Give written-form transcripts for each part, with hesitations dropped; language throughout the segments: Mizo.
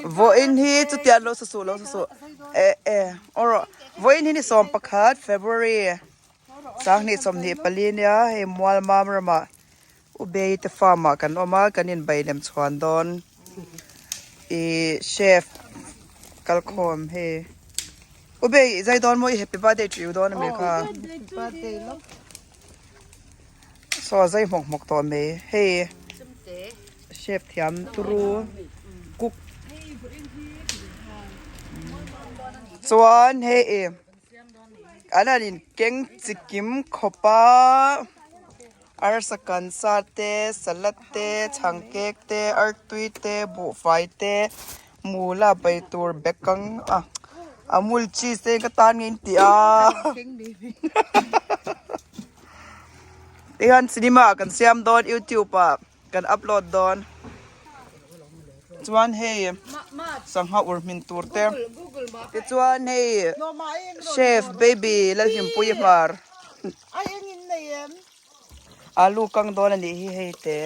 Vawiin hi chutia lo sa suh lo sa suh eh eh aw rawh vawiin hi ni 11 February 2024 nia hei Mualmam ramah Ubei te farm ah kan awm a kan inbai lem chhuan dawn ih chef kalkhawm hei Ubei i zai dawn maw i happy birthday to you dawn a mi kha saw a zai hmawk hmawk tawh mai hei chef thiam turu cook chuan hei ih an han inkeng chikim khawp a. Arsa kan sa te, salad te, chhang cake te, artui te, buhfai te, mula pai tur bekang ah amul cheese te ka tan ngei an ti a tihian cinema ah kan siam dawn youtube ah kan upload dawn chuan hei sangha ur hmin tur te tichuan hei chef baby Lalhlimpuii hmar. Alu kang dawn a nih hi hei te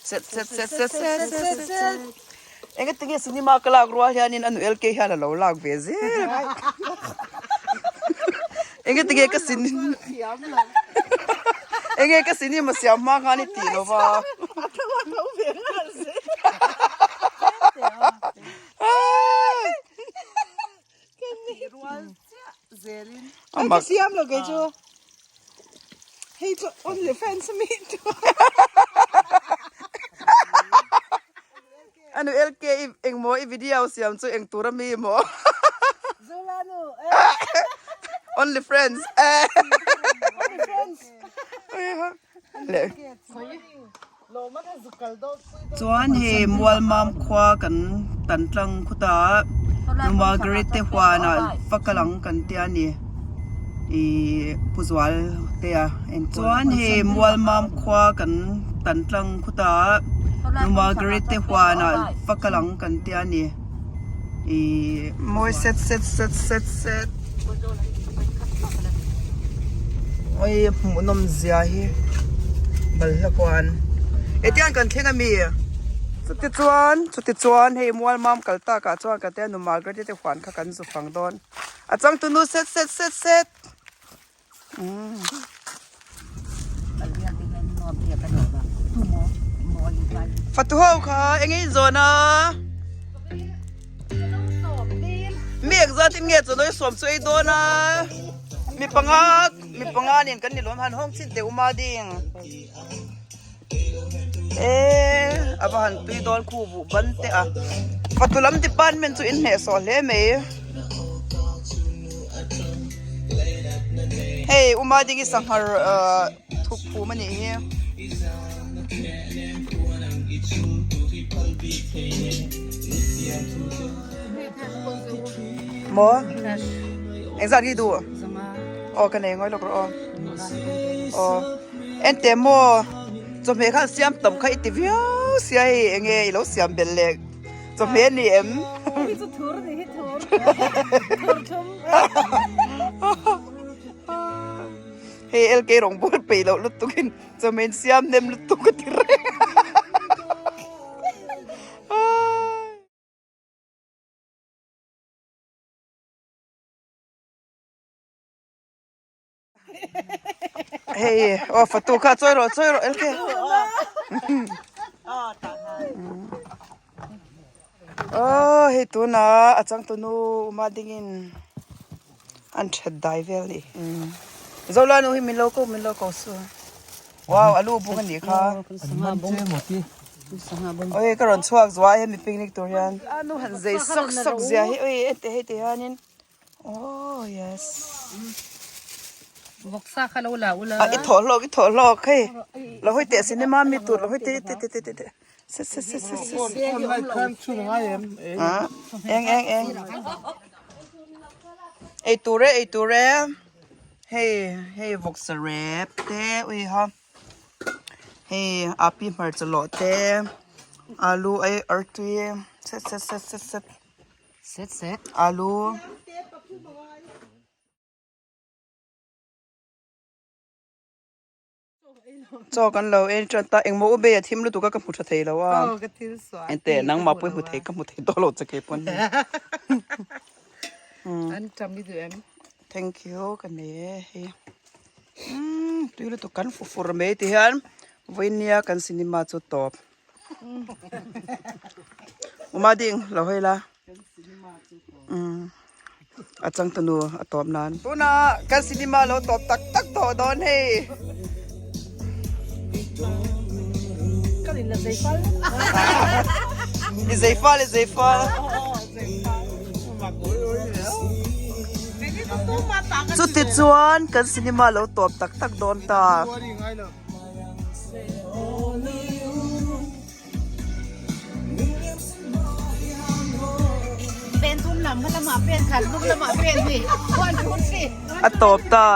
set set set set set set set eng ati nge cinema ka lak rual hianin a nu LK hian a lo lak ve zel eng ati nge ka cin eng nge ka cinema siam hma khan i tih lova Ka siam lo kei chu hei chu only fans mi chu Anu LK i engmaw i video siam chu eng tur ami maw Zolanu Only friends Only friends Leh Chuan hei Mualmam khua kan tan tlang khutah Nu Margaret te huanah va kal ang kan tia a ni ihh Pu Zual te a chuan hei Mualmam khua kan tan tlang khutah Nu Margaret te huanah va kal ang kan tia a ni ihh mawi set set set set set oi hmuhnawm zia hi balhla kuan hetiang kan thleng ami chuti chuan chuti chuan hei mualmam kal tak ah chuan ka tia nu margaret te huan kha kan zu fang dawn a changtunu set set set set umm. Fatu ho kha eng in zawn a mi engzat in nge chaw nawi sawm chu ei dawn a mi panga mi panga nen kan ni lawm han hawng chin teh uma ding e a va han tui dawn khu buh ban te a fatu lam department chu in hneh sawh hle mai hei uma ding hi sanghar ahh thuk phum a nih hi. Maw engzat nge i duh aw ka nei ngawi lawk rawh aw aw Enteh maw chawhmeh khan siam tam kha i ti viau sia hei enge i lo siam belh leh chawhmeh a ni em? Hei chu thur a ni hi thur thur thum Hei LK rawng bawl peih loh lutuk in chawhmeh in siam hnem lutuk a ti reng a. Hei aw fatu kha chawi rawh chawi rawh LK aw hei tunah a changtunu uma dingin an that dai vel a ni Zolanu hi min lo ko min lo ko su wow alu bung a nih kha oi ka rawn chhuak zuah a hemi picnic tur hian anu han zei sawk sawk zia hi oi heti heti hianin. Oh yes. Vawksa kha lo la ula. Ah, i thawh hlawk, i thawh hlawk. Hei, lo hawi teh cinema mi tur, lo hawi teh, teh, teh, teh, teh. Se, se, se, se, se. Ah, eng, eng, eng. Ei tur e, ei tur e. Hei, hei vawksa rep te, ui ha. Hei, api hmarcha lawh te, alu ai artui, se, se, se, se, se. Set set. Alu. Chaw kan lo en tan ta engmaw u bei a thim lutuk a ka hmu tha thei lo a. Aw ka thil suah. Ente nangmah pawh i hmu thei ka hmu thei tawh lo che kei pawn. An tam i duh em? Thank you ka nei e hei. Umm tui lutuk kan fu fur mai ti hian vawinia kan cinema chu tawp. Uma ding lo hei la. Umm a changtunu a tawp nan. Tuna kan cinema lo tawp tak tak tawh dawn hei. Ka in la zei fal. I zei fal i zei fal. Chuti chuan kan cinema lo tawp tak tak dawn ta. A tawp ta.